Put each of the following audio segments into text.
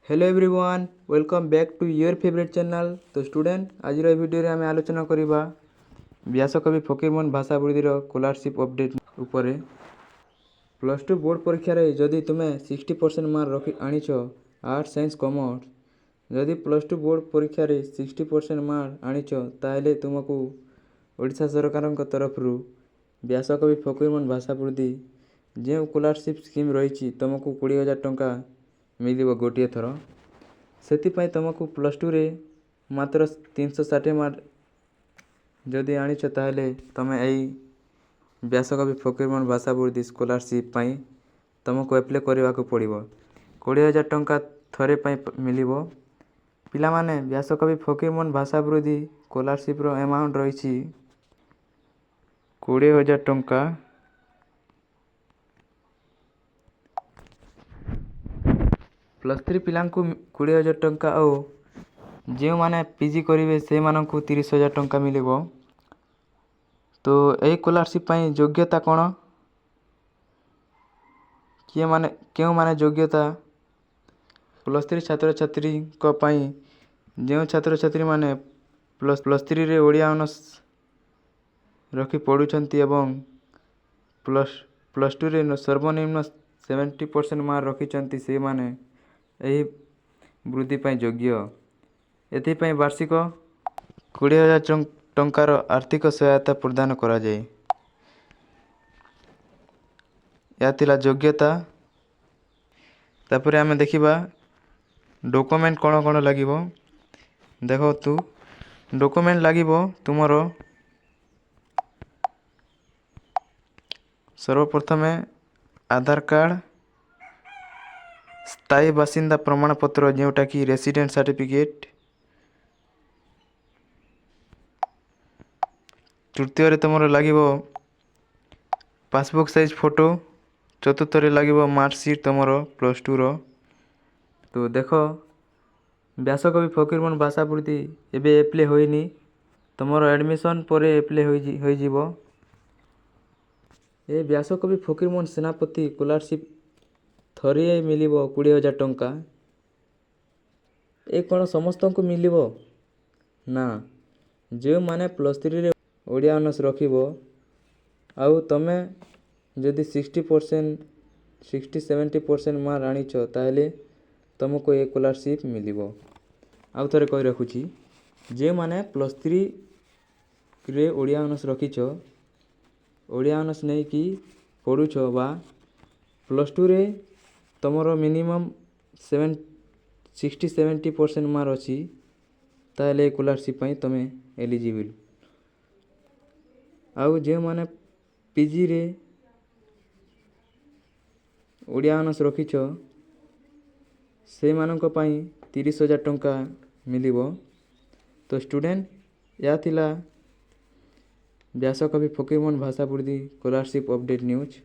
Hello everyone, welcome back to your favourite channel. ତ student, ଆଜିର ଏ ଭିଡ଼ିଓରେ ଆମେ ଆଲୋଚନା କରିବା ବ୍ୟାସକବି ଫକୀରମୋହନ ଭାଷାବୃତ୍ତିର ସ୍କଲାରସିପ୍ ଅପଡ଼େଟ୍ ଉପରେ। ପ୍ଲସ୍ ଟୁ ବୋର୍ଡ଼ ପରୀକ୍ଷାରେ ଯଦି ତୁମେ 60% ମାର୍କ ରଖି ଆଣିଛ, ଆର୍ଟ୍ସ, ସାଇନ୍ସ, କମର୍ସ, ଯଦି ପ୍ଲସ୍ ଟୁ ବୋର୍ଡ଼ ପରୀକ୍ଷାରେ 60% ମାର୍କ ଆଣିଛ, ତାହେଲେ ତୁମକୁ ଓଡ଼ିଶା ସରକାରଙ୍କ ତରଫରୁ ବ୍ୟାସକବି ଫକୀରମୋହନ ଭାଷାବୃତ୍ତି ଯେଉଁ ସ୍କଲାରସିପ୍ ସ୍କିମ୍ ରହିଛି, ତୁମକୁ 20,000 ଟଙ୍କା ମିଳିବ ଗୋଟିଏ ଥର। ସେଥିପାଇଁ ତୁମକୁ ପ୍ଲସ୍ ଟୁରେ ମାତ୍ର 360 ମାର୍କ ଯଦି ଆଣିଛ, ତାହେଲେ ତୁମେ ଏଇ ବ୍ୟାସକବି ଫକୀରମୋହନ ଭାଷାବୃତ୍ତି ସ୍କଲାରସିପ୍ ପାଇଁ ତୁମକୁ ଆପ୍ଲାଏ କରିବାକୁ ପଡ଼ିବ। 20,000 ଟଙ୍କା ଥରେ ପାଇଁ ମିଳିବ। ପିଲାମାନେ, ବ୍ୟାସକବି ଫକୀରମୋହନ ଭାଷାବୃତ୍ତି ସ୍କଲାରସିପ୍ର ଆମାଉଣ୍ଟ ରହିଛି 20,000 ଟଙ୍କା। ପ୍ଲସ୍ ଥ୍ରୀ ପିଲାଙ୍କୁ 20,000 ଟଙ୍କା ଆଉ ଯେଉଁମାନେ ପିଜି କରିବେ, ସେମାନଙ୍କୁ 30,000 ଟଙ୍କା ମିଳିବ। ତ ଏହି ସ୍କଲାରସିପ୍ ପାଇଁ ଯୋଗ୍ୟତା କ'ଣ, କିଏମାନେ, କେଉଁମାନେ ଯୋଗ୍ୟତା? ପ୍ଲସ୍ ଥ୍ରୀ ଛାତ୍ରଛାତ୍ରୀଙ୍କ ପାଇଁ, ଯେଉଁ ଛାତ୍ରଛାତ୍ରୀମାନେ ପ୍ଲସ୍ ଥ୍ରୀରେ ଓଡ଼ିଆ ଅନର୍ସ ରଖି ପଢ଼ୁଛନ୍ତି ଏବଂ ପ୍ଲସ୍ ଟୁରେ ସର୍ବନିମ୍ନ 70% ମାର୍କ ରଖିଛନ୍ତି, ସେମାନେ ଏହି ବୃତ୍ତି ପାଇଁ ଯୋଗ୍ୟ। ଏଥିପାଇଁ ବାର୍ଷିକ 20,000 ଟଙ୍କାର ଆର୍ଥିକ ସହାୟତା ପ୍ରଦାନ କରାଯାଏ। ଏହା ଥିଲା ଯୋଗ୍ୟତା। ତାପରେ ଆମେ ଦେଖିବା ଡକୁମେଣ୍ଟ କ'ଣ କ'ଣ ଲାଗିବ। ଦେଖନ୍ତୁ, ଡକୁମେଣ୍ଟ ଲାଗିବ ତୁମର ସର୍ବପ୍ରଥମେ ଆଧାର କାର୍ଡ଼, ସ୍ଥାୟୀ ବାସିନ୍ଦା ପ୍ରମାଣପତ୍ର, ଯେଉଁଟାକି ରେସିଡେଣ୍ଟ ସାର୍ଟିଫିକେଟ୍। ତୃତୀୟରେ ତୁମର ଲାଗିବ ପାସବୁକ୍ ସାଇଜ୍ ଫଟୋ। ଚତୁର୍ଥରେ ଲାଗିବ ମାର୍କସିଟ୍ ତୁମର ପ୍ଲସ୍ ଟୁର। ତ ଦେଖ, ବ୍ୟାସକବି ଫକୀରମୋହନ ଭାଷାବୃତ୍ତି ଏବେ ଆପ୍ଲାଏ ହୋଇନି। ତୁମର ଆଡ଼ମିସନ୍ ପରେ ଆପ୍ଲାଏ ହୋଇଯିବ। ଏ ବ୍ୟାସକବି ଫକୀରମୋହନ ସେନାପତି ସ୍କଲାରସିପ୍ ଥରିଏ ମିଳିବ 20,000 ଟଙ୍କା। ଏ କ'ଣ ସମସ୍ତଙ୍କୁ ମିଳିବ? ନା, ଯେଉଁମାନେ ପ୍ଲସ୍ ଥ୍ରୀରେ ଓଡ଼ିଆ ଅନର୍ସ ରଖିବ ଆଉ ତୁମେ ଯଦି 60%, 60-70% ମାର୍କ ଆଣିଛ, ତାହେଲେ ତୁମକୁ ଏ ସ୍କଲାରସିପ୍ ମିଳିବ। ଆଉ ଥରେ କହି ରଖୁଛି, ଯେଉଁମାନେ ପ୍ଲସ୍ ଥ୍ରୀରେ ଓଡ଼ିଆ ଅନର୍ସ ରଖିଛ, ଓଡ଼ିଆ ଅନର୍ସ ନେଇକି ପଢ଼ୁଛ ବା ପ୍ଲସ୍ ଟୁରେ ତୁମର ମିନିମମ୍ 60-70% ମାର୍କ ଅଛି, ତାହେଲେ ଏ ସ୍କଲାରସିପ୍ ପାଇଁ ତୁମେ ଏଲିଜିବଲ୍। ଆଉ ଯେଉଁମାନେ ପିଜିରେ ଓଡ଼ିଆ ଅନର୍ସ ରଖିଛ, ସେଇମାନଙ୍କ ପାଇଁ 30,000 ଟଙ୍କା ମିଳିବ। ତ ଷ୍ଟୁଡେଣ୍ଟ, ଏହା ଥିଲା ବ୍ୟାସକବି ଫକୀରମୋହନ ଭାଷାବୃତ୍ତି ସ୍କଲାରସିପ୍ ଅପଡ଼େଟ୍ ନ୍ୟୁଜ୍।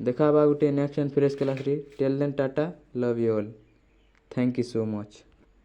ଦେଖା ହେବା ଗୋଟେ ନେକ୍ସଟ ଆଣ୍ଡ ଫ୍ରେଶ୍ କ୍ଲାସ୍ରେ। Till then, tata, love you all, thank you so much.